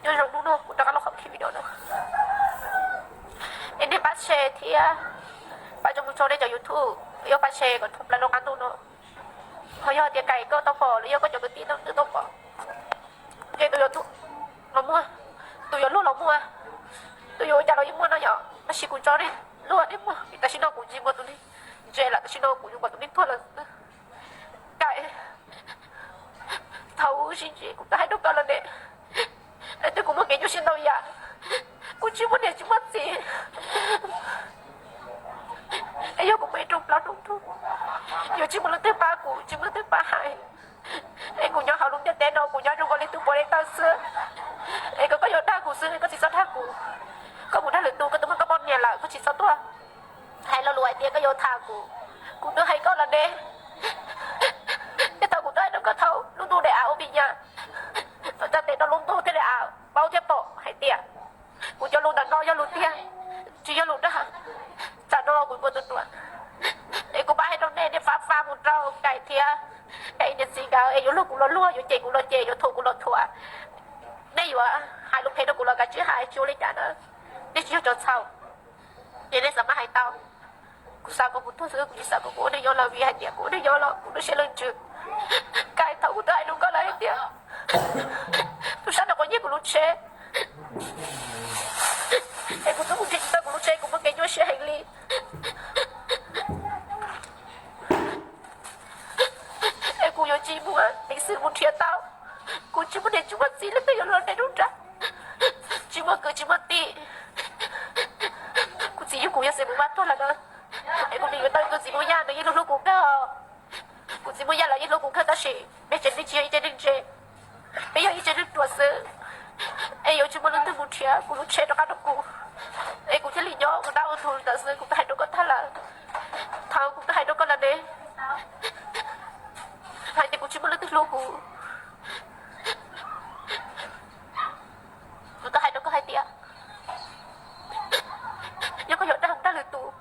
Nyob zoo hnub no kuv rov qab los qhov video no, es nej pab share thiab pab tso mus rau nej cov YouTube, yuav pab share kom dhau plaws lub qab ntuj no. Ho yog tias Kais koj tau pom los yog koj cov kwv tij tau pom, ces tus yuav tuaj los muaj, tus yuav luag los muaj, tus yuav ua cas los yeej muaj no yom. Tab sis kuv tso nej luag nej muaj, vim tam sim no kuv tsis muaj tus neeg ntse lawm, tam sim no kuv yuav muaj tus neeg tuag lawm. Kais, thaum ub sib ntsib kuv twb hais rau koj lawm ne, leej twg kuv muaj kev nyuaj siab ntau yam, kuv tsis muaj niam tsis muaj txiv. Es yog kuv mus ib rooj plaub rooj ntug, yuav tsis muaj leej twg pab kuv, tsis muaj leej twg pab hais. Es kuv nyob hauv lub ntiaj teb no kuv nyob zoo ua li tus pom dej tawg xwb. Es koj, koj yuav dag kuv xwb, koj tsis txhob dag kuv. Koj mus dag lwm tus, koj twb muaj koj poj niam lawm, koj tsis txhob tuaj hais lo lus hais tias koj yuav tham kuv. Kuv twb hais koj lawm ne, tej thaum kuv twb hais rau koj thaum lub ntuj daim av ua vij nyas, txog tsa tes rau lub ntuj thiaj li av paub thiab pom hais tias kuv cov lus ntawm no yog lus tiag, tsis yog lus dag. Tsam no kuv muaj tus ruam, es kuv pab hais rau nej, nej pab faj mus rau Kais thiab Kais niam txiv nkawd, es yuav luag kuv los luag, yuav cem kuv los cem, yuav thuam kuv los thuam. Nej yuav hais lus phem rau kuv los kav tsij hais, tsis ua li cas na. Nej tsis yog cov txhaum, ces nej xav maj hais tau. Kuv xav kom kuv tuag xwb, kuv tsis xav kom kuv ua neej nyob lawm, vim hais tias kuv ua neej nyob los kuv lub siab leej tswv. Kais, thaum kuv twb hais rau koj lawm hais tias tus sab no quav nyiaj kuv lub tsheb, es kuv twb mus nrhiav tsis tau kuv lub tsheb, kuv muaj kev nyuaj siab heev li. Es kuv yuav tsis muaj peev xwm mus nrhiav tau. Kuv tsis muaj niam tsis muaj txiv, leej twg yuav los nrhiav rub nrhiav, tsis muaj kwv tsis muaj tij. Kuv txiv yug kuv yog xeem Hmoob Vaj tuag lawm na, es kuv nim yuav tau kuv txiv Hmoob Yaj, nws yeej hlub hlub kuv kawg. Kuv txiv Hmoob Yaj lawv yeej hlub kuv kawg tab sis peb tsev neeg tsis yog ib tsev neeg ntse, peb yog ib tsev neeg ruam xwb. Es yuav tsis muaj leej twg mus nrhiav kuv lub tsheb rov qab rau kuv, es kuv thiaj li nyob ua dab ua ntuj li ntawd xwb. Kuv twb hais rau koj tag lawm, thaum kuv twb hais rau koj lawm ne, hais tias kuv tsis muaj leej twg hlub kuv. Kuv twb hais rau koj hais tias yog koj yuav dag dag lwm tus,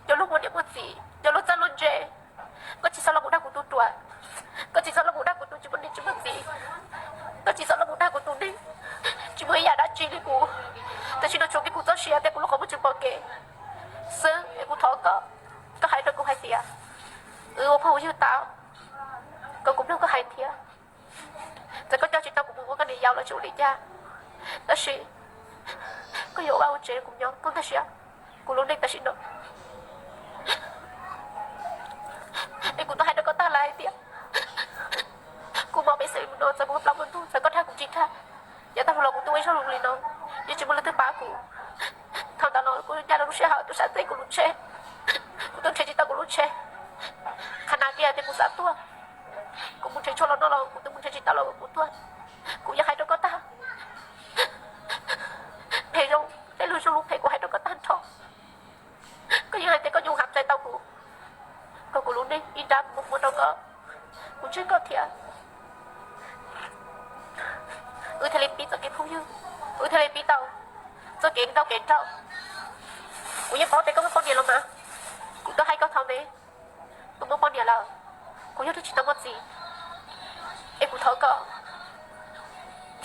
cov luag muaj niam muaj txiv, cov luag txawj luag ntse, koj tsis txhob los mus dag kuv tus ruam, koj tsis txhob los mus dag kuv tus tsis muaj niam tsis muaj txiv, koj tsis txhob los mus dag kuv tus neeg tsis muaj ib yam dab tsi li kuv. Tam sim no tsuas muaj kuv txoj sia thiab kuv lub qhov muag tseem pom kev xwb. Es kuv thov koj, koj hais rau kuv hais tias wb ua phooj ua ywg tau, kom kuv mloog koj hais thiab. Txawm koj coj tsis tau kuv mus ua koj niam yau los tsis ua li cas, tab sis koj yuav ua vaj ua tsev kuv nyob, koj nkag siab kuv lub neej tam sim no. Es kuv twb hais rau koj tag lawm hais tias kuv muaj peev xwm mus no, txawm kuv plaub muaj ntug, txawm koj dag kuv tsis dag, yav tag los kuv twb ua ib zaug zoo li no, yeej tsis muaj leej twg pab kuv. Thaum ntawd los kuv ncaj rau lub sij hawm tus sab teb kuv lub tsheb, kuv twb nrhiav tsis tau kuv lub tsheb. Qhov no kiag tias kuv xav tuag, kuv mus nrhiav tshuaj los noj los kuv twb mus nrhiav tsis tau los kuv tuag. Kuv yeej hais rau koj tag, phem zoo, tej lus zoo lus phem kuv hais rau koj tag nrho. Koj yeej hais tias koj nyuam qhuav txais tau kuv, kom kuv lub neej ib nrab kuv muab rau koj, kuv ntseeg koj thiab. Wb thiaj li pib txoj kev phooj ywg, wb thiaj li pib tau txoj kev nrauj kev nrauj. Kuv yeej paub tias koj muaj poj niam los mas, kuv twb hais koj thaum ntej, kuv muaj poj niam lawm, kuv yog neeg tsis tau muaj txiv. Es kuv thov koj,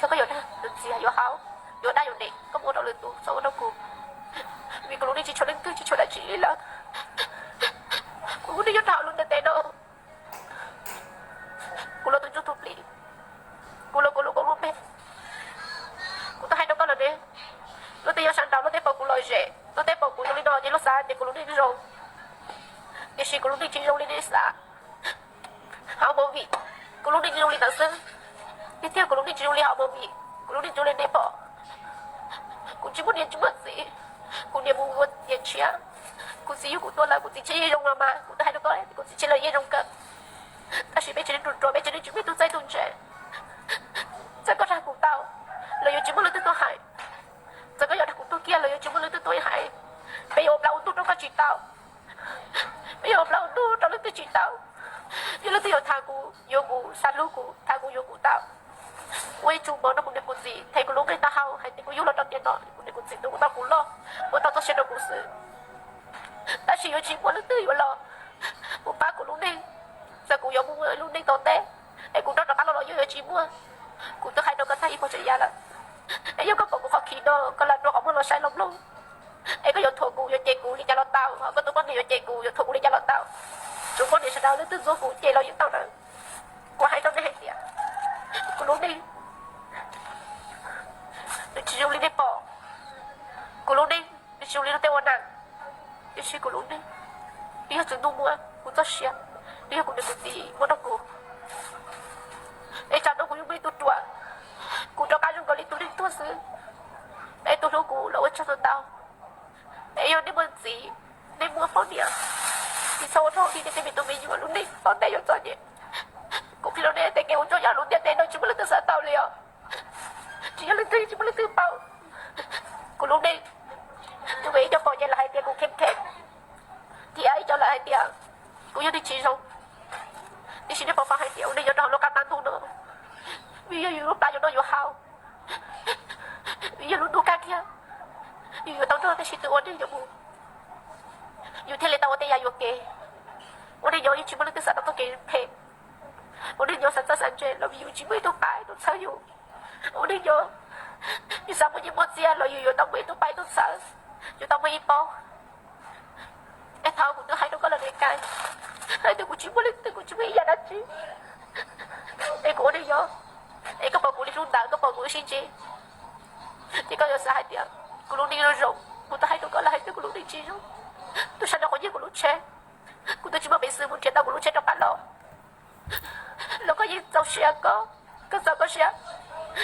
yog koj yuav dag yuav txiav yuav haus, yuav dab yuav nem, koj muab rau lwm tus, txhob ua rau kuv. Vim kuv lub neej tsis tshuav leej twg tsis tshuav dab tsi li lawm. Kuv lub neej nyob rau hauv lub ntiaj teb no, kuv los tus ntsuj tus plig, kuv los kuv lub koob lub npe. Kuv twb hais rau koj lawm ne, luag tej nyob sab nraud luag tej pom kuv lom zem, luag tej pom kuv zoo li no ces luag xav tias kuv lub neej zoo, tiam sis kuv lub neej tsis zoo li nej xav. Hauv movie, kuv lub neej zoo li ntawd xwb. Tiag tiag kuv lub neej tsis zoo li hauv movie, kuv lub neej zoo li nej pom. Kuv tsis muaj niam tsis muaj txiv, kuv niam mus ua tiam tshiab, kuv txiv yug kuv tuag lawm, kuv txiv tshiab yeej zoo los mas, kuv twb hais rau koj, kuv txiv tshiab los yeej zoo kawg. Tab sis peb tsev neeg ruam ruam, peb tsev neeg tsis muaj ib tug txawj ib tug ntse. Txawm koj dag kuv tau los yuav tsis muaj leej twg tuaj hais, txawm koj yuav dag kuv tuag kiag los yuav tsis muaj leej twg tuaj hais. Peb yuav ua plaub ua ntug rau koj tsis tau, peb yuav ua plaub ua ntug rau leej twg tsis tau. Yog leej twg yuav tham kuv, yuav kuv, xav hlub kuv, tham kuv, yuav kuv tau. Ua ib tsu mov rau kuv niam kuv txiv, them kuv lub nqi taub hau hais tias kuv yug los rau tiam no, kuv niam kuv txiv twb ua tau kuv loj, ua tau txoj sia rau kuv xwb. Tab sis yuav tsis muaj leej twg yuav los mus pab kuv lub neej. Txawm kuv yuav mus lub neej tom ntej, es kuv nrog rov qab los los yuav yuav tsis muaj. Kuv twb hais rau koj tag ib puas tsav yam lawm. Es yog koj pom kuv qhov khi no koj lam rua qhov muag los saib los mloog, es koj yuav thuam kuv yuav cem kuv li cas los tau, koj tus poj niam yuav cem kuv yuav thuam kuv li cas los tau. Tsoom poj niam sawv daws leej twg ntxuav kuv cem los yeej tau na. Kuv hais rau nej hais tias kuv lub neej nws tsis zoo li nej pom. Kuv lub neej nws tsis zoo li tej ua na. Tiam sis kuv lub neej nws yog txwv ntuj muab kuv txoj sia, nws yog kuv niam kuv txiv muab rau kuv. Es tsam no kuv yeej muaj ib tug ruam, kuv rov qab zoo nkaus li tus neeg tuag xwb. Es tus hlub kuv los ua tsaug ntau ntau. Es yog nej muaj txiv, nej muaj poj niam, tsis txhob ua rau nej tej me tub me nyuam lub neej tom ntej yuav txom nyem. Kuv qhia rau nej tias kev ua ntsuag nyob lub ntiaj teb no tsis muaj leej twg xav tau li os. Tsis yog leej twg tsis muaj leej twg paub. Kuv lub neej, tus ib cov pom ces lawv hais tias kuv khem khem, thiab ib cov lawv hais tias kuv yog neeg tsis zoo. Tiam sis nej puas paub hais tias ua neej nyob rau hauv lub qab ntuj no, vim yog yus lub plab yuav noj yuav haus, vim yog lub ntuj kaj kiag, yus yuav tau nrog tej sib tw ua neej nyob mus, yus thiaj li tau ua tej yam yuam kev. Ua neej nyob yeej tsis muaj leej twg xav tau txoj kev phem. Ua neej nyob xav txawj xav ntse los yus tsis muaj ib tug pab ib tug txhawb yus. Ua neej nyob yus xav muaj nyiaj muaj txiag los yus yuav tau muaj ib tug pab ib tug txhawb, yuav tau muaj ib pob. Es thaum kuv twb hais rau koj lawm ne Kai, hais tias kuv tsis muaj leej twg, kuv tsis muaj ib yam dab tsi, es kuv ua neej nyob, es koj pom kuv li hlub ntawd, koj pom kuv sib ntsib, ces koj yuav xav hais tias kuv lub neej zoo zoo. Kuv twb hais rau koj lawm hais tias kuv lub neej tsis zoo. Tub sab no qhov nyiag kuv lub tsheb, kuv twb tsis muaj peev xwm mus nrhiav tau kuv lub tsheb rov qab los. Los koj yeej txaus siab koj, koj txaus koj siab,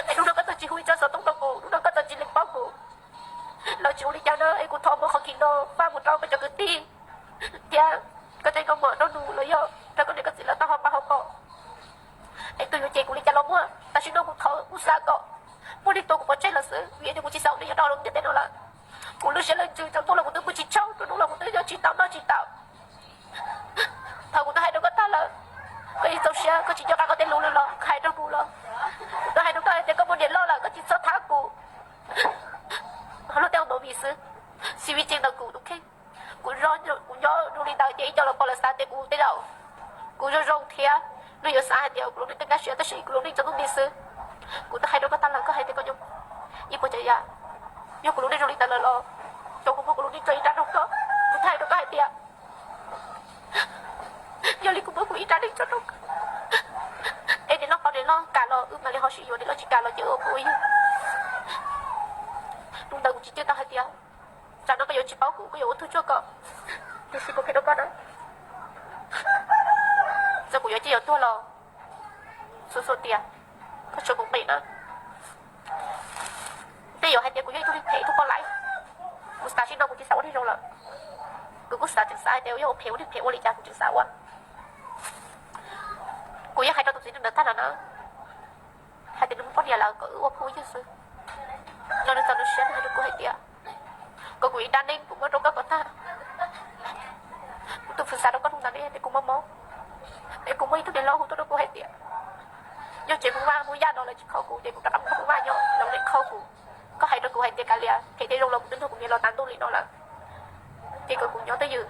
es hnub no koj txawm tsis hu ib tsab xov tooj rau kuv, hnub no koj txawm tsis lees paub kuv los tsis ua li cas na. Es kuv thov muab qhov khi no faj mus rau koj cov kwv tij thiab koj tej nkauj muam nraug nus los yog rau koj niam koj txiv lawv tau ho pa ho kom. Es tus yuav cem kuv li cas los muaj, tam sim no kuv thov kuv xav kom muaj neeg tua kuv pov tseg lawm xwb, vim tias kuv tsis xav ua neej nyob rau hauv lub ntiaj teb no lawm. Kuv lub siab lawv ntsws, tsaus ntuj los kuv twb pw tsis tsaug, tsaus ntuj los kuv twb nyob tsis tau noj tsis tau. Thaum kuv twb hais rau koj tag lawm, koj yeej txaus siab, koj tsis nco qab koj tej lus lawm los koj hais rau kuv los. Kuv twb hais rau koj hais tias koj muaj niam loj lawm koj tsis txhob thab kuv. Ho luag tej ua movie xwb, xib vib tseeb ntawm kuv tus kheej. Kuv, kuv nyob zoo li ntawd ces ib co los pom lawv xav tias kuv tej zaum kuv zoo zoo thiab, luag yuav xav hais tias kuv lub neej kaj siab tab sis kuv lub neej tsaus ntuj nti xwb. Kuv twb hais rau koj tag lawm, koj hais tias koj nyob ib puas tsav yam, yog kuv lub neej zoo li ntawd lawm los, ces kuv muab kuv lub neej tso ib rab rau koj. Kuv twb hais rau koj hais tias yog li kuv muab kuv ib rab neej tso rau koj, es niam loj pom niam loj kam los wb mam li ho sib yuav, niam loj tsis kam los ces wb ua phooj ywg. Hnub ntawd kuv tsis coj tau hais tias tsam no koj yuav tsis paub kuv, koj yuav ua tug tsuag kom, tiam sis kuv qhia rau koj na, txawm kuv yuav ciaj yuav tuag los xua xua tias koj tshuav kuv nqis na. Nej yuav hais tias kuv yog ib tug neeg phem ib tug poj laib, kuv tam sim no kuv tsis xav ua neeg zoo lawm. Kuv kuj xav tseem xav hais tias yog ua phem ua neeg phem ua li cas kuv tseem xav ua. Kuv yeej hais rau tus txiv neej ntawd tag no na, hais tias nws muaj poj niam lawm kom wb ua phooj ywg xwb. Los nws txaus nws siab nws hais rau kuv hais tias kom kuv ib rab neej kuv muab rau koj kom tag. Kuv tus hwj xav rau koj hnub ntawd ne tias kuv mob mob, es kuv muaj ib tug niam hlob hu tuaj rau kuv hais tias yog tsev Hmoob Vaj Hmoob Yaj no lawv tsis kho kuv ces kuv rov qab mus Hmoob Vaj nyob, lawv mam kho kuv. Koj hais rau kuv hais tias Kav Lias, phem thiab zoo los kuv twb nrog kuv niam los tas ntuj li no lawm, ces kom kuv nyob twj ywm,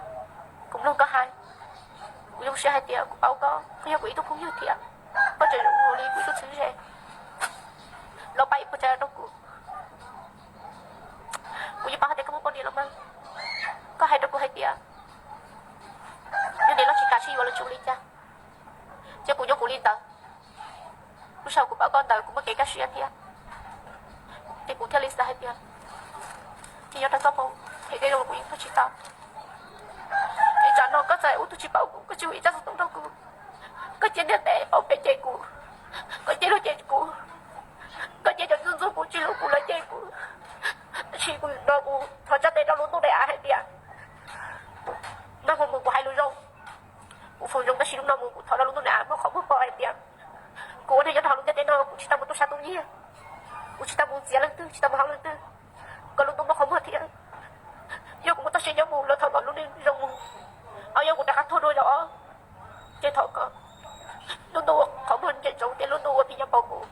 kuv mloog koj hais. Kuv zoo siab hais tias kuv paub koj, koj yog kuv ib tug phooj ywg thiab koj tseem zoo li kuv ib tug txheeb ze los pab ib puas tsav yam rau kuv. Kuv yeej paub hais tias koj muaj poj niam los mas, koj hais rau kuv hais tias yog niam loj tsis kam sib yuav los tsis ua li cas, ces kuv nyob kuv li ntawd. Lub sij hawm kuv pom koj ntawd kuv muaj kev kaj siab thiab, ces kuv thiaj li xav hais tias ces nyob rau txoj hmoo, phem thiab zoo los kuv yeej tuag tsis tau. Es tsam no koj txawm ua tug tsis paub kuv, koj tsis hu ib tsab xov tooj rau kuv, koj cia niam tes paub phem cem kuv, koj cia luag cem kuv, koj cia cov ntxub ntxub kuv tsis hlub kuv lawv cem kuv. Tab sis kuv no kuv thov tsa tes rau lub ntuj daim av hais tias nag hmo mus kuv hais lus zoo, kuv foom zoo, tab sis hnub no mus kuv thov rau lub ntuj daim av muab qhov muag pom hais tias kuv ua neeg nyob rau hauv lub ntiaj teb no kuv tsis tau mus tub sab tub nyiag, kuv tsis tau mus ntxias leej twg, tsis tau mus haub leej twg. Kom lub ntuj muab qhov muag thiab, yog kuv muaj txoj sia nyob mus los thov kom lub neej zoo mus, ho yog kuv rov qab tuag dua zaum ob, ces thov kom lub ntuj ua qhov muag ntsia ntsoov ces lub ntuj ua pi nyob pom kuv.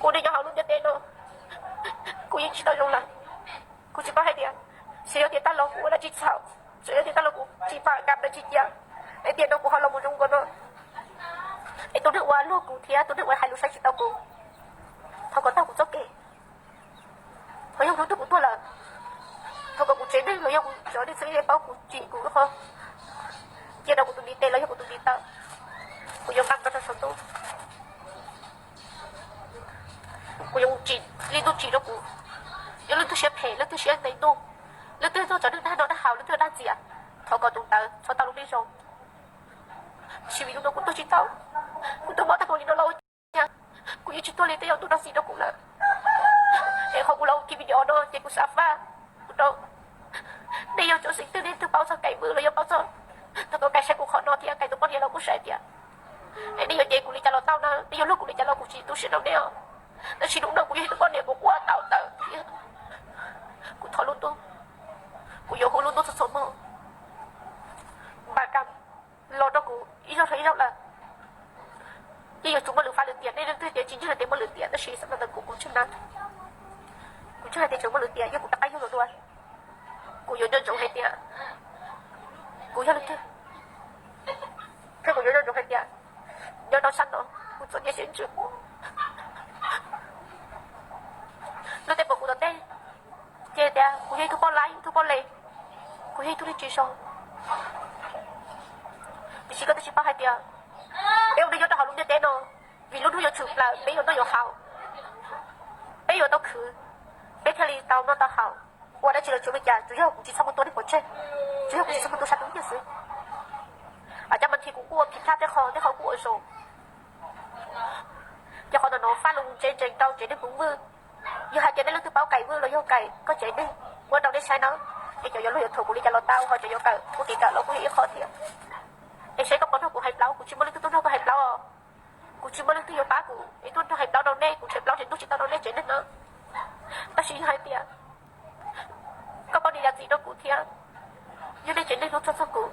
Kuv ua neej nyob hauv lub ntiaj teb no, kuv yeej tsis tau zoo lawm. Kuv tsis paub hais tias, xyov yog tias tag los kuv ua dab tsi txhaum, xyov yog tias tag los kuv tsis pom kam dab tsi cia, es tiam no kuv ho los mus zoo nkaus no, es tus neeg uas luag kuv thiab tus neeg uas hais lus saib tsis taus kuv, thov kom tag kuv txoj kev, los yog hnub twg kuv tuag lawm, thov kom kuv tsev neeg los yog kuv cov neeg txhua leej paub kuv tsim kuv lub qhov, cia rau kuv tus ntiv tes los yog kuv tus ntiv taw, kuv yuav nqa rau saum ntuj. Kuv yuav mus tsim li ntuj tsim rau kuv. Yog leej twg siab phem, leej twg siab ntev ntuj, leej twg tuaj cov neeg dag noj dag haus, leej twg dag ntxias, thov kom tus ntawd txhob tau lub neej zoo. Tiam sis vim lub no kuv tuag tsis tau, kuv twb mob tag npaum li no los ua cas kuv yeej tsis tuag li, tej zaum ntuj rau txim rau kuv lawm. Es qhov kuv los ua video no ces kuv xav faj kuv rau nej yog cov xeeb twg, nej twb paub txog Kaim Vwj los yog paub txog, thov kom Kaim saib kuv qhov no thiab Kaim tus poj niam los kuj saib tias, es nej yuav cem kuv li cas los tau na, nej yuav luag kuv li cas los kuv tsis tu siab rau nej os. Tab sis hnub no kuv yog ib tug poj niam kuv quaj tau tawm thiab kuv thov lub ntuj, kuv yuav hu lub ntuj txhua txhua hmo, npaj kam los rau kuv ib zaug dhau ib zaug lawm. Yeej yuav tsum muaj lwm fab lwm tiam, nej leej twg tias tsis ntseeg hais tias muaj lwm tiam, tab sis xav ntawm kuv, kuv ntseeg na, kuv ntseeg hais tias tseem muaj lwm tiam, yog kuv rov qab yug los dua, kuv yuav nco ntsoov hais tias kuv yog leej twg, thiab kuv yuav nco ntsoov hais tias nyob rau sab no kuv txom nyem siab ntsws. Luag tej pom kuv tom tej ces tias kuv yog ib tug poj laib, ib tug poj le, kuv yog ib tug neeg tsis zoo. Tiam sis koj twb tsis paub hais tias peb ua neej nyob rau hauv lub ntiaj teb no, vim lub hnub yuav tshwm plaws peb yuav noj yuav haus, peb yuav tau khwv, peb thiaj li tau noj tau haus. Ua dab tsi los tsuav li cas, tsuas yog kuv tsis txhob mus tua neeg pov tseg, tsuas yog kuv tsis txhob mus tua sab tus nyiaj xwb. Cov mas nrhiav kuv kuj ua phiv thaj tej qho, tej qho kuj ua zoo. Ces qhov ntawm no faj lus ntse ntsees rau tsev neeg Kaim Vwj. Yog hais tias nej leej twg paub Kaim Vwj los yog Kaim koj tsev neeg, muab rau nej saib na. Es cov yuav luag yuav thuam kuv li cas los tau, ho cov yuav kawm muaj kev kawm los kuj yog ib qho thiab. Es saib koj puas nrog kuv hais plaub, kuv tsis muaj leej twg tuaj nrog koj hais plaub os. Kuv tsis muaj leej twg yuav pab kuv es tuaj nrog hais plaub rau nej, kuv tshem plaub tshem ntug tsis tau rau nej tsev neeg na. Tab sis yog hais tias koj poj niam yam txim rau kuv thiab, yog nej tsev neeg hlub txog txog kuv,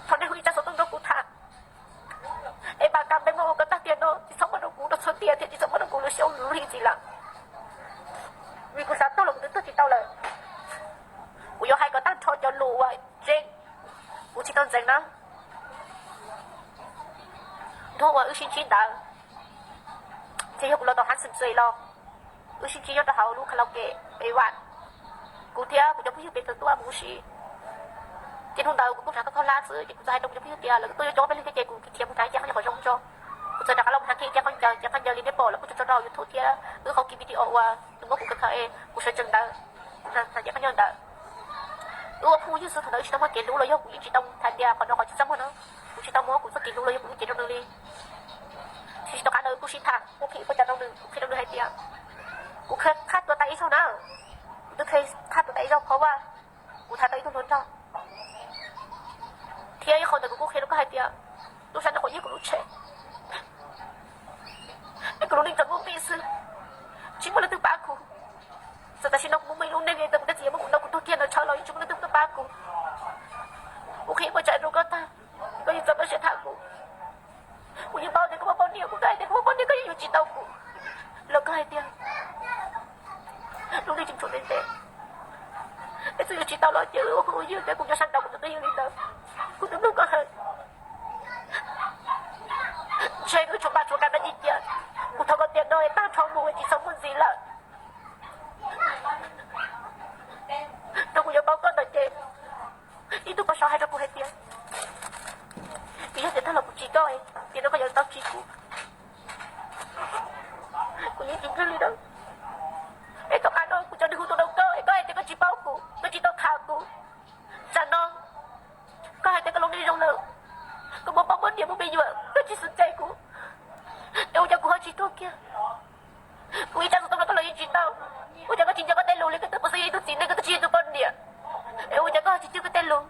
thov nej hu ib tsab xov tooj rau kuv tham. Es npaj kam peb muab ua kom tag tiam no, tsis txhob muab rau kuv rau txhua tiam thiab tsis txhob muab rau kuv lwm xyoo lwm hli ntxiv lawm. Vim kuv xav tuag los kuv twb tuag tsis tau lawm. Kuv yuav hais kom tag nrho cov lus uas tseeb, kuv tsis tau ntxeev na. Hnub uas wb sib ntsib ntawd, ces yog kuv los tau hab xwm txwm los, wb sib ntsib nyob rau hauv lub karaoke pem vam. Kuv thiab kuv cov phooj ywg pem tawm tuaj mus ua si. Ces hnub ntawd kuv kuj nrog koj khaub hlab xwb, ces kuv txawm hais rau kuv cov phooj ywg tias lawv twb yuav coj peb leeg thiab ces kuv khiav mus hnav ib ce khaub ncaws qhov zoo tso. Kuv txawm rov qab los mus hnav kiag ib ce khaub ncaws, ces khaub ncaws li nej pom los kuj tso rau YouTube thiab wb qhov ki video uas nws muab kuv khaws khaws es kuv sawv tsees ntawd, kuv hnav ib ce khaub ncaws ntawd. Wb ua phooj ywg xwb, thaum ntawd wb tsis tau muaj kev hlub los yog kuv yeej tsis tau hais tias qhov no qhov tsis txaj muag no. Kuv tsis tau muab kuv txoj kev hlub los yog kuv lub cev rau nws li. Tiam sis tom qab no wb kuj sib tham, kuv qhia ib puas cas rau nws, kuv qhia rau nws hais tias kuv qhia qhab tuav tas ib zaug na, kuv twb qhia qhab tuav tas ib zaug qhov uas kuv tham tau ib tug hluas nraug. Thiab ib qho ntawd kuv kuj qhia rau koj hais tias lub sab no qhov yog kuv lub tsheb, es kuv lub neej txawm muaj nqis xwb, tsis muaj leej twg pab kuv. Txawm tam sim no kuv muaj ib lub neej, txawm kuv tej txiv muab kuv ntaus kuv tuag kiag ntawd tshaj los yeej tsis muaj leej twg tuaj pab kuv. Kuv qhia ib puas cas rau koj tag, koj yeej txaus koj siab tham kuv. Kuv yeej paub tias koj muaj poj niam, kuv twb hais tias koj muaj poj niam koj yeej yuav tsis tau kuv los koj hais tias lub neej tseem tshuav ntev ntev, es txawm yuav tsis tau los ces wb ua phooj ua ywg, kuv nyob sab nraud kuv twb qhia li ntawd. Kuv twb mloog koj hais, ntshe wb tshuav npaj tshuav kam dab tsi cia. Kuv thov kom tiam no es tag nrho mus es tsis txhob muaj ntxiv lawm. Thaum kuv yuav paub koj ntawd ces ib tug poj saud hais rau kuv hais tias, vim yog tias tag los kuv tsis koj, tiam no koj yuav tau tsis kuv. Kuv yeej tsis ntseeg li ntawd. Es tom qab no kuv cov neeg hu tuaj rau koj es koj hais tias koj tsis paub kuv, koj tsis tau tham kuv. Tsam no koj hais tias koj lub neej zoo lawm, koj muaj poj muaj niam muaj me nyuam, koj tsis xav cem kuv, es ua cas kuv ho tsis tuag kiag? Kuv ib tsab xov tooj rau koj los yeej tsis tau. Ua cas koj tsis nco koj tej lus li? Koj twb pov xwb yog ib tug txiv neej, koj twb tsis yog tus poj niam, es ua cas koj ho tsis cwj koj tej lus?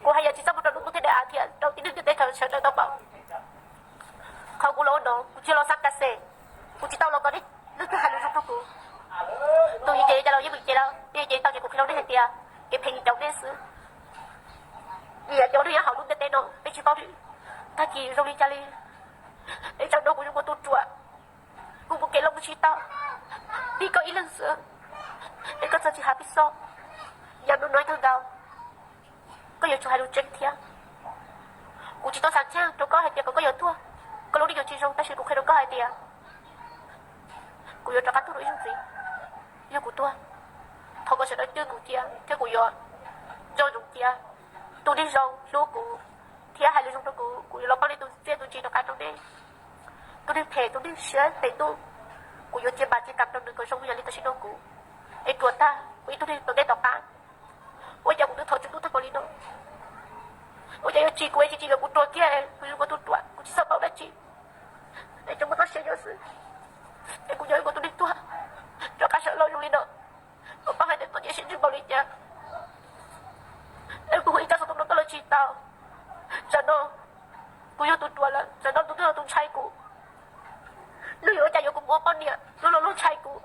Kuv hais yam tsis txaj muag rau hnub kuv thiaj de av thiab rau tib neeg ntiaj teb sawv daws tau pom. Qhov kuv los ua no kuv tsis los xav kas xes, kuv tsis tau los kom nej leej twg hais lus zoo rau kuv. Tus yuav cem cas los yeej meem cem lawm, nej yuav cem tau ces kuv qhia rau nej hais tias kev phem yeej caum nej xwb. Vim yam cov neeg nyob hauv lub ntiaj teb no peb tsis paub tag kis zoo li cas li. Es tsam no kuv yuav mus tu ruam, kuv mus kev los mus tsis tau, tib koj ib leeg xwb, es koj txawm tsis hav pis xoj, yam no no tag nkaus, koj yuav tsum hais lus tseeb thiab. Kuv tsis tau xav txheej rau koj hais tias kom koj yuav tuag, koj lub neej yuav tsis zoo, tab sis kuv qhia rau koj hais tias kuv yuav rov qab tuag rau ib zaug ntxiv. Yog kuv tuag, thov kom sawv daws cwj kuv cia thiab kuv yuav nco ntsoov cia tus neeg zoo hlub kuv thiab hais lus zoo rau kuv, kuv yuav los pauj nej tus txiaj tus ntsig rov qab rau nej. Tus neeg phem, tus neeg siab phem tuaj, kuv yuav cia npas cia kam rau nws kom zoo yam li tam sim no kuv, es ruam tag kuv ib tug neeg tom ntej tom qab. Ua cas kuv twb thov tswv ntuj tag npaum li no? Ua cas yuav tsim kuv es tsis tsim yuav kuv ruam kiag, kuv zoo nkaus tus ruam, kuv tsis txhob paub dab tsi, es tsuas muaj txoj sia nyob xwb. Es kuv nyob ib nkaus tus neeg tuag rov qab sawv los zoo li no, kuv paub hais tias txom nyem siab ntsws npaum li cas. Es kuv hu ib tsab xov tooj rau koj los tsis tau. Tsam no kuv yog tus ruam lawm, tsam no tus twg los tus ntshai kuv. Luag yuav ua cas yuav kuv mus ua poj niam, luag los luag ntshai kuv.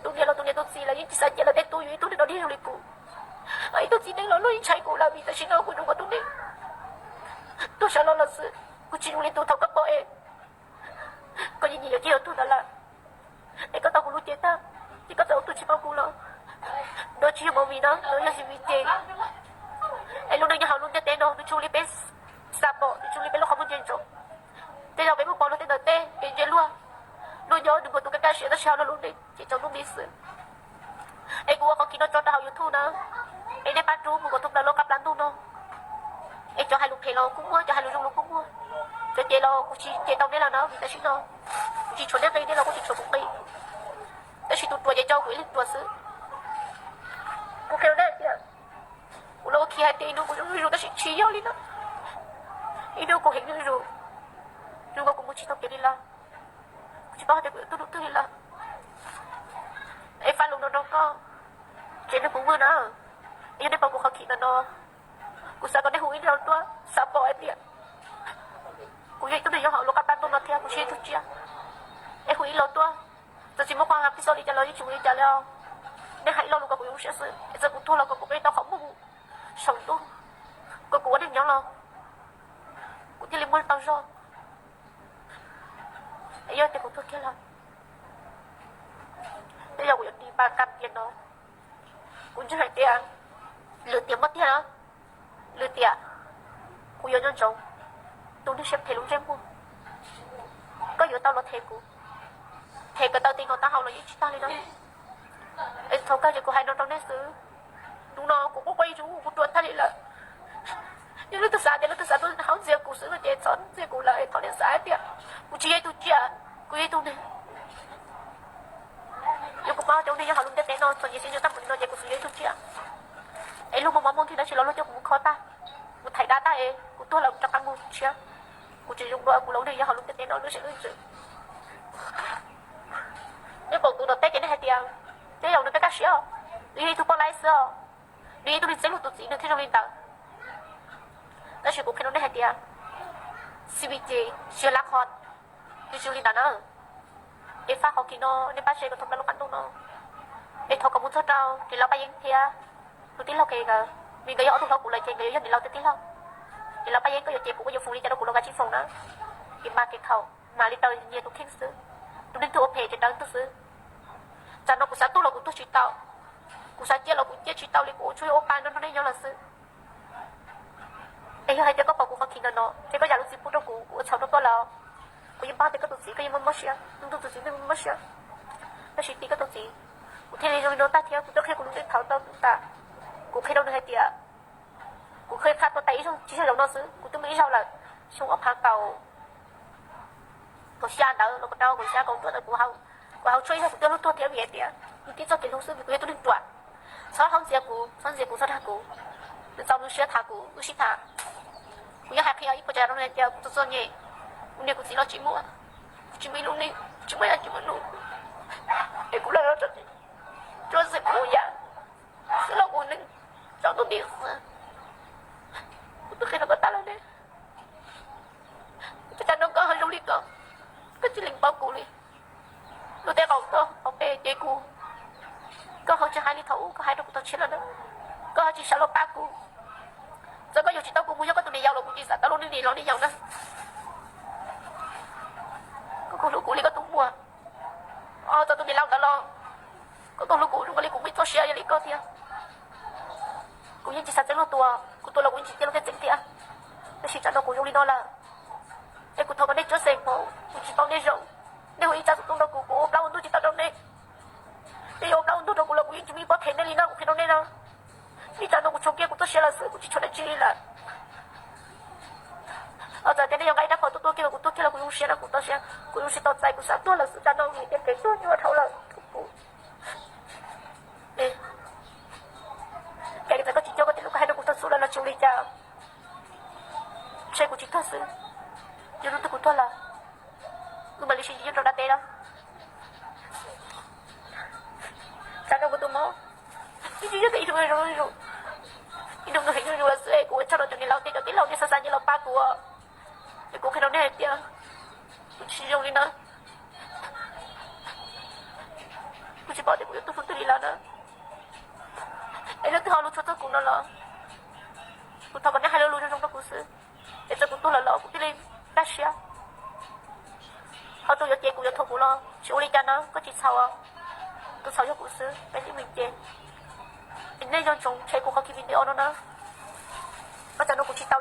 Tus niam los tus niam tus txiv lawv yeej tsis xav cia lawv tej tub yuav ib tug neeg dog dig zoo li kuv. Ib tug txiv neej los luag yeej ntshai kuv lawm vim tam sim no kuv zoo nkaus tus neeg tuag sawv los los xwb. Kuv tsis zoo li tus thaum koj pom es koj yeej nyiam yuav cia yuav tuag ntawd lawm. Es koj tau kuv lub cev tag, ces koj txawm ua tuag tsis paub kuv los, no tsis yog movie no, no yog heavy ces. Es lub neej nyob hauv lub ntiaj teb no nws tsis zoo li peb xav pom, nws tsis zoo li peb lub qhov muag ntsia ntsoov. Tej zaum peb muaj pom luag tej ntawm teb, kev ntsia luag, luag nyob nws muaj tus kaj kaj siab tab sis hauv luag lub neej ces tsaus ntuj nti xwb. Es kuv ua qhov khiv no tso rau hauv YouTube na, es nej pab rub mus kom thoob plaws lub qab plab ntuj no. Es cov hais lus phem los kuj muaj, cov hais lus zoo los kuj muaj. Cov cem los kuv tsis cem tau nej lawm na, vim tam sim no kuv tsis tshuav nej nqi, nej los kuj tsis tshuav kuv nqi. Tab sis tus ruam ces tso kuv ib leeg ruam xwb. Kuv qhia rau nej tias, kuv los ua khi hais tias ib hnub kuv zoo zuj zus tab sis tsis yog li no. Ib hnub kuv heev zuj zus, zoo nkaus kuv mus tsis tau kev li lawm. Kuv tsis paub hais tias kuv yuav tuag rau twg li lawm. Es faj lus no rau koj, tsev neeg puv vwj na, yog nej pom kuv qhov khiv ntawm no, kuv xav kom nej hu ib lo tuaj, xav pom hais tias kuv yog ib tug neeg nyob hauv lub qab plab ntuj no thiab kuv tsis yog ib tug tsiaj. Es hu ib lo tuaj, txawm tsis muaj qhov hais pis xoj li cas los yeej tsis ua li cas li os. Nej hais ib lo lus kom kuv zoo siab xwb, es txawm kuv tuag los kom kuv nqis tau qhov muag mus saum ntuj, kom kuv ua neeg nyob los kuv thiaj li muaj tau zog. Es yog tias kuv tuag kiag lawm, tej zaum kuv yuav dim npas kam tias no. Kuv ntseeg hais tias lwm tiam muaj tiag, lwm tiam kuv yuav nco ntsoov tus neeg siab phem lub ntsej muag. Koj yuav tau los them kuv, them kom tau ti nkaus taub hau los yeej tsis tag li no. Es thaum kawg ces kuv hais no rau nej xwb. Hnub no kuv quaj quaj ib tsum kuv ruam tag li lawm. Yog leej twg xav tias leej twg xav tuaj hauv ntxias kuv xwb no ces txhob ntxias kuv lawm, es thov nej xav hais tias kuv tsis yog ib tug tsiaj, kuv yog ib tug neeg. Yog kuv paub cov neeg nyob hauv lub ntiaj teb no txom nyem siab ntsws tag npaum li no ces kuv xwb yog ib tug tsiaj. Es luag muaj mov muaj nkeeg dab tsi los luag coj kuv mus kho tag, mus thaiv dab tag es kuv tuag lawm kuv rov qab mus tshiab. Kuv tsis zoo dua kuv los neeg nyob hauv lub ntiaj teb no lub siab lub ntsws. Nej pom tus tom teb ces nej hais tias, tej zaum nws kaj kaj siab, nws yog ib tug poj laib xwb os, nws yog ib tug neeg txeeb luag tus txiv nws thiaj zoo li ntawd. Tab sis kuv qhia rau nej hais tias, xib vi ces tsis yog lab qhov, nws tsis zoo li ntawd na. Es faj qhov khiv no, nej pab share kom thoob plaws lub qab ntuj no. Es thov kom mus txog rau niam laus Paj Yeeb thiab tus tij laug Kev nkawd, vim nkawd yog ob tug hlob kuv lawm ces nkawd yuav yog niam laus thiab tij laug. Niam laus Paj Yeeb koj yuav cem kuv koj yuav foom li cas rau kuv los kav tsij foom na. Kev mas kev khaum mas li rau nyias tus kheej xwb. Tus neeg tuag ua phem ces daws ntug xwb. Tsam no kuv xav tuag los kuv tuag tsis tau, kuv xav ciaj los kuv ciaj tsis tau li, kuv ua tsuj ua pa nrog nrog nej nyob lawm xwb. Es yog hais tias koj pom kuv qhov khiv ntawm no ces koj zam lub txim pub rau kuv, kuv ua txhaum rau koj lawm. Kuv yeej paub tias koj tus txiv koj yeej muaj mob siab, tus txiv yeej muaj mob siab. Tab sis tim koj tus txiv, kuv thiaj li zoo li no tag thiab kuv twb qhia kuv lub ntiaj teb thaum ntawd tas. Kuv qhia rau nws hais tias kuv qhia qhia tuag tas ib zaug tsis yog zaum no xwb, kuv twb muaj ib zaug lawm, xyoo ob phav kaum, kaum xya ntawd los rau kaum xya kaum cuaj ntawd kuv, kuv hauv tshuaj ib zaug kuv twb hlub tuag thiab vim hais tias nws tib txoj kev hlub xwb vim kuv yog tus neeg ruam. Txhob hlob ntxias kuv, txhob ntxias kuv, txhob dag kuv, nws txaus nws siab tham kuv, wb sib tham. Kuv yeej hais qhia ib puas tsav rau nws hais tias kuv txom txom nyem, kuv niam kuv txiv los tsis muaj, kuv tsis muaj ib lub neej, tsis muaj yam tsis muaj num, es kuv los rau txim kuv yam xwb los kuv neej tsaus ntuj nti xwb. Kuv twb qhia rau koj tas lawm ne. Ua cas no koj ho zoo li ko, koj tsis lees paub kuv li. Lub teb qaum koj hauv pes ces kuv, koj ho tsis hais li thaum ub koj hais rau kuv tau tshiab lawm na. Koj ho tsis sawv los pab kuv. Txawm koj yuav tsis tau kuv mus yog koj tus niam yau los kuv tsis xav tau lub neej niam laus niam yau na. Koj kuj hlub kuv li koj tus muam, txog tus niam laus ntawd los koj kuj hlub kuv zoo li kuv muaj ib txoj sia ib yam li koj thiab. Kuv yeej tsis xav txeeb luag tua, kuv tua los kuv yeej tsis cia luag tej txeeb thiab. Tab sis tsam no kuv zoo li no lawm, es kuv thov kom nej tsob xeem hmoov, kuv tsis paub nej zoo. Nej hu ib tsab xov tooj rau kuv, kuv ua plaub Tsis muaj ib pob them nej li no, kuv qhia rau nej no. Ib tsam no kuv tshuav kiag kuv tuaj siav lawm xwb, kuv tsis tshuav dab tsi li lawm. Txawm tias nej yuav nqa ib rab phom tuaj tuaj kiag los kuv tuaj kiag los kuv zoo siab na, kuv tau siab, kuv zoo siab tau txais kuv xav tuag lawm xwb, tsam no vim tias phem tuag nyuaj dhau lawm. Kuv, cas txawm koj tsis coj koj tej lus koj hais rau kuv tag xwb los tsis ua li cas. Ntshe kuv tsis tuag xwb, yog hnub twg kuv tuag lawm, wb mam li sib ntsib nyob rau dab teb na. Tsam no kuv tus mob, ib tsis yog tias ib tug zoo, ib tug heev zoo lawm xwb es kuv ua tsaug rau cov niam laus tej, cov tij laug nej xav xav nyiam los pab kuv. Es kuv qhia rau nej hais tias kuv tsis zoo li na. Kuv tsis paub tias kuv yuav tuag hnub twg li lawm na. Es leej twg ho lus tshua txog kuv no los kuv thov kom nej hais lo lus zoo zoo rau kuv xwb, es txawm kuv tuag lawm los kuv thiaj li kaj siab. Ho tus yuav cem kuv yuav thuam kuv los tsis ua li cas na, koj tsis txhaum, tus txhaum yog kuv xwb, peb yeej meem ces. Es nej nco ntsoov tshem kuv qhov ki video no na. Ua cas no kuv tsis tau